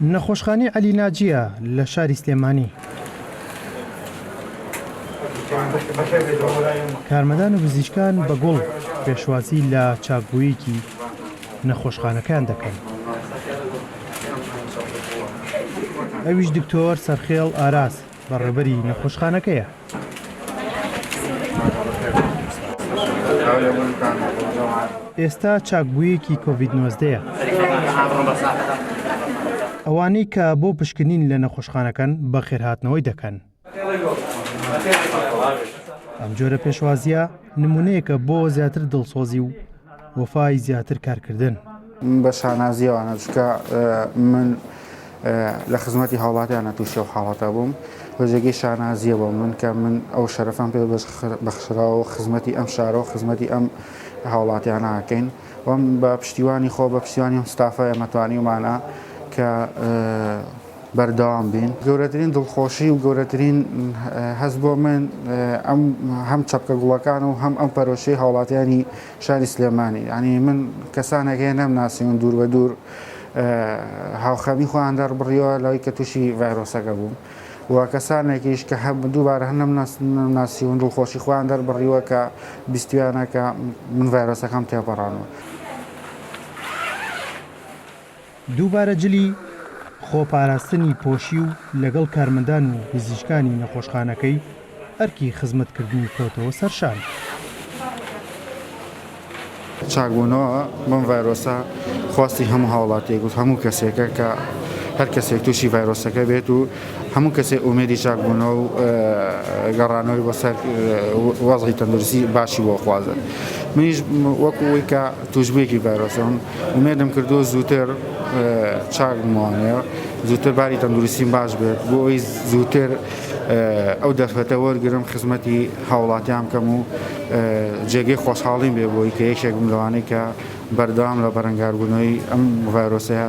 نەخۆشخانەی عەلی ناجیە لە شاری سلێمانی. کارمەندان و پزیشکان بە گوڵ پێشوازی لە چاکبوویەکی نەخۆشخانەکەیان دەکەن. ئەویش دکتۆر سەرخێڵ ئاراس بەڕێوبەری نەخۆشخانەکەیە. ئێستا چاکبوویەکی کۆڤید نۆزدەیە. ئەوانەی کە بۆ پشکنین لە نەخۆشخانەکەن بەخێرهاتنەوەی دەکەن. ئەم جۆرە پێشوازییە نمونەیەکە بۆ زیاتر دڵسۆزی و وەفای زیاتر کارکردن. بە شانازییەوانە چونکە من لە خزمەتی هاوڵاتیانە تووشی ئەو حاڵەتە بووم و جێگەی شانازییە بۆ من کە من ئەو شەرەفەم پێ بەخشراوە و خزمەتی ئەم شارە و خزمەتی ئەم هاوڵاتیانە ئەکەین و بە پشتیوانی خۆ بە پشتیوانی ئەم ستافە ئێمە توانیومانە کە بەردەوام بین. گەورەترین دڵخۆشی و گەورەترین هەست بۆ من ئەم هەم چەپکە گوڵەکان و هەم ئەم پەرۆشیەی هاوڵاتیانی شاری سلێمانی یانی من کەسانێک هەیە نەمناسیون دوور بە دوور هاوخەمی خۆیان دەربڕیوە لەوەی کە تووشی ڤایرۆسەکە بووم و کەسانێکیش کە هەم دووبارە هەر نەمناسیون دڵخۆشی خۆیان دەربڕیوە کە بیستویانە کە من ڤایرۆسەکەم تێپەڕانوە. دووبارە جلی خۆپاراستنی پۆشی و لەگەڵ کارمەندان و پزیشکانی نەخۆشخانەکەی ئەرکی خزمەتکردنی کەوتەوە سەر شان. چاکبوونەوە بەم ڤایرۆسە خواستی هەموو هاوڵاتیەک و هەموو کەسێکە کە هەر کەسێک تووشی ڤایرۆسەکە بێت و هەموو کەسێک ئومێدی چاکبوونەوە و گەڕانەوەی بۆ سەر وەزعی تەندروستی باشی بۆ خوازن. منیش وەکو ئەوەی کە تووشبوویەکی ڤایرۆسم ئومێدم کردووە زووتر چاک بمەوانەوە زووتر باری تەندروستیم باش بێت بۆ ئەوەی زووتر ئەو دەرفەتە وەرگرم خزمەتی هاوڵاتیان بکەم و جێگەی خۆشحاڵیم بێ بۆی کە یەکێک بم لەوانەی کە بەردەوام لە بەرەنگاربوونەوەی ئەم ڤایرۆسەیە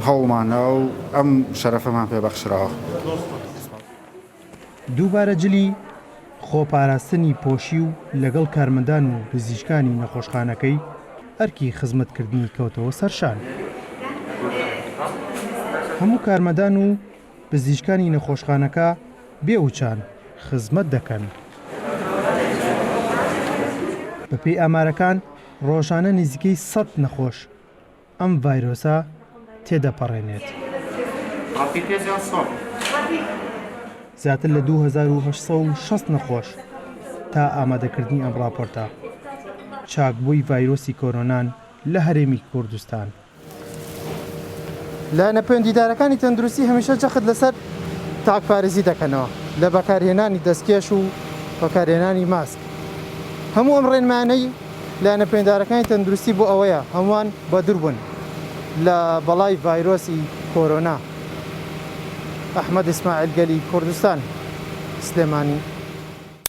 هەوڵماندا و ئەم شەرەفەمان پێ بەخشراوە. دووبارە جلی خۆپاراستنی پۆشی و لەگەڵ کارمەندان و پزیشکانی نەخۆشخانەکەی ئەرکی خزمەتکردنی کەوتەوە سەر شان. هەموو کارمەندان و پزیشکانی نەخۆشخانەکە بێ وچان خزمەت دەکەن. بەپێی ئامارەکان ڕۆژانە نزیکەی سەد نەخۆش ئەم ڤایرۆسە تێدەپەڕێنێت. زیاتر لە 2860 نەخۆش تا ئامادەکردنی ئەم ڕاپۆرتە چاکبووی ڤایرۆسی کۆرۆنان لە هەرێمی کوردستان. لایەنە پەیوەندیدارەکانی تەندروستی هەمیشە جەخت لەسەر تاکپارێزی دەکەنەوە لە بەکارهێنانی دەستکێش و بەکارهێنانی ماسک. هەموو ئەم ڕێنمایانەی لایەنە پەیوەندیدارەکانی تەندروستی بۆ ئەوەیە هەمووان بەدوور بن لە بەڵای ڤایرۆسی کۆرۆنا. ئەحمەد ئیسماعیل گەلی کوردستان، سلێمانی.